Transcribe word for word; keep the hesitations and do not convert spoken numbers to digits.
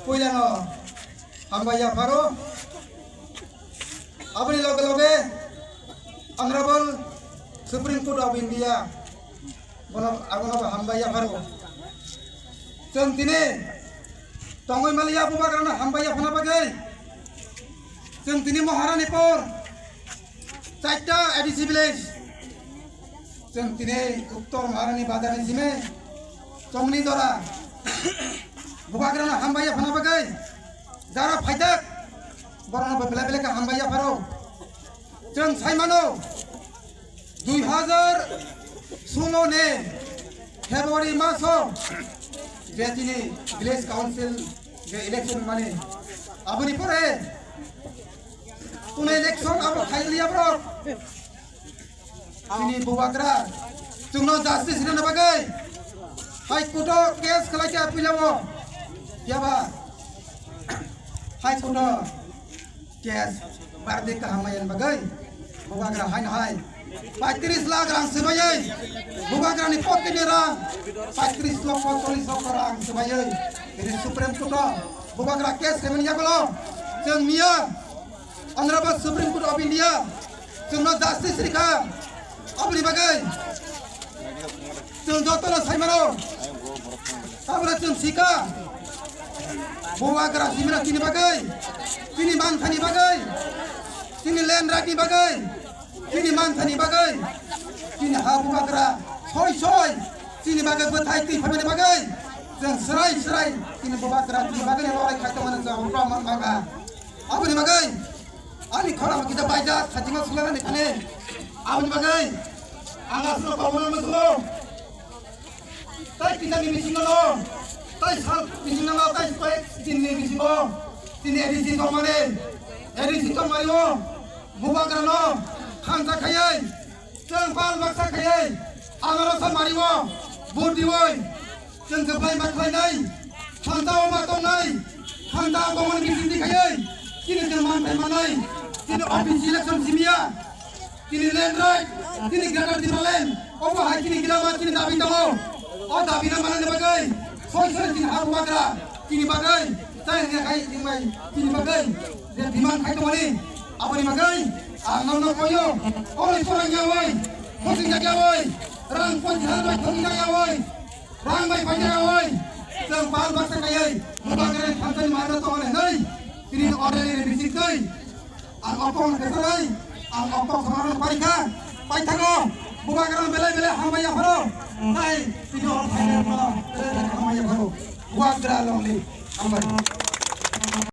Puilano hambai yapharo. Aboni loge loge Honorable Supreme Court of India bono abono bo hambai yapharo. Chwng tini tongwi maliya bubagrano hambai yaphana bagwi. Chwng tini Maharani por chaita A D C village. Chwng tini Uttor Maharani Bazar ni simi chongni jora bubagrano hambai yaphana bagwi jara phaijak borokno bo belai belai khe hambai yapharo. Chwng sai mano dui hajar solo ni February maso je tini village council je election mani aboni pore kuno election abo khailiya borok. Chini bubagra chwngno justice rwna bagwi High Court o case khlai kha puilao. Yaba High Court o case bardi kaham mayan bagwi bubagra haino hai paitris lakh rang swbaywi bubagrani pocket ni rang paitris lokho chollis lokho rang swbaywi ini Supreme Court o bubagra case khaimani yagulo chwng miya Honorable Supreme Court of India chwngno justice rikha. Aboni bagwi chwng jotono saimano. Tabora chwng sika bubagra simina chini bagwi, chini manthani bagwi, chini land right ni bagwi, chini manthani bagwi, chini ha bubagra soi soi chini bagwi bwthai twi phaimani bagwi chwng swrai swrai chini bubagra chini bagwi lorai khai tongmani chwng proman mangkha. Aboni bagwi ani khorang kisa baijak, sajingo sulanani thani. Aboni bagwi ang aswk kobor musulo. Tai kisa ni bisingo no, tai sal bisingo no, tai koi din ni bisingo. Tini A D C tongmani, A D C tongmani o bubagra no khansa khayai. Chwng pal baksa khayai, amaro sa mariwo, vote diwoi. Chwng kwplai ma khlainai, khanta o ma tongnai, khanta o tongmani bisingtwi khayai. Chini chwng manthai manai, chini office election simiya, chini land right, chini greater Tipraland, obo hai chini grama chini dabi tongo. O dabi no manani bagwi, soi soi chini ha bubagra, chini bagwi, chai hwnwi khai chini bai, chini bagwi, je demand khai tongmani, aboni bagwi, ang nokno koyo, oi porang ya oi, coaching jak ya oi, rang ponchas hajar bai coaching jak ya oi, rang bai paijak ya oi, chwng pal baksa kaioi, bubagrani thamsani mano tongmani hwnwi, tini orderly ni bisingtwi, ang okong kesa nai, ang okong samano paikha, paithago, bubagrano belai belai hambai yapharo, tai tini oro phainai rokno belai belai hambai yapharo, bubagra longni hambai.